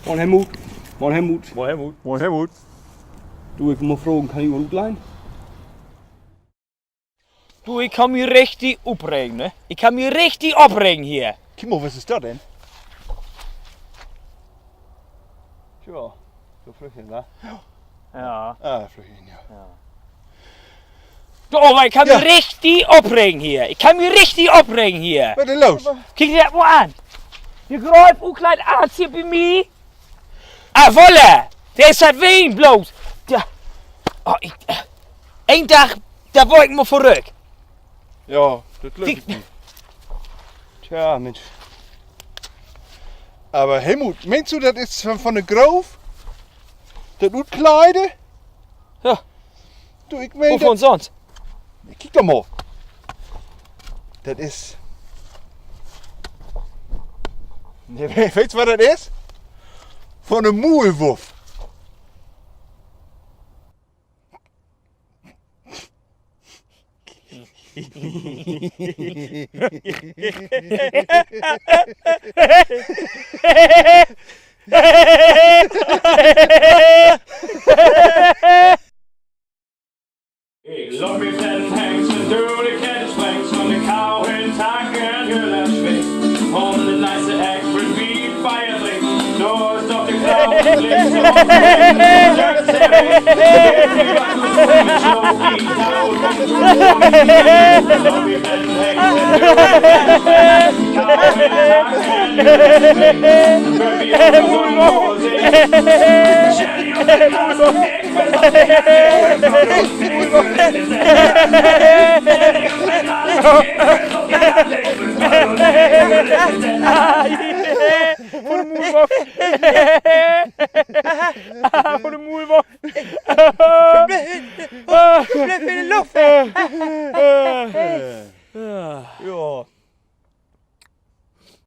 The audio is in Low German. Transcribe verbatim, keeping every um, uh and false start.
Moin Helmut. Moin Helmut. Moin Helmut. Moin Helmut. Du, ik mutt fragen, kann ik mal utleihen? Du, ik kann mi richtig opregen, ne? Ik kann mi richtig opregen hier. Kiek mal, wat is dat denn? Tja, so Flöckchen, ne? Ja. Ah, Flöckchen, ja. Ja. Du, aver ik kann mi richtig opregen hier. Ik kann mi richtig opregen hier. Wat is denn los? Kiek di dat mal an. De Greuf utkleidt, an hier bi mi. Ah, voilà! De is dat ween blots. Ja. Oh, ik, een Dag, dor warr ik mal verrückt. Ja, dat glööv ik. Tja, Minsch. Aver Helmut, meenst du, dat is von, von de Greuf? Dat Utkleiden? Ja. Du, ik meen, wovon sünst? Kiek doch mal. Dat is, nee, weetst, wat dat is? Von de Muulwurf. Ik loop mit den Hengst un doon de Kette sprengen, von de Kau in Tank un Hüller schwingt. Üm de nächste Eck bün wi Bier drinken, dor is doch de Kau links un rechts. Von de Muulwurf.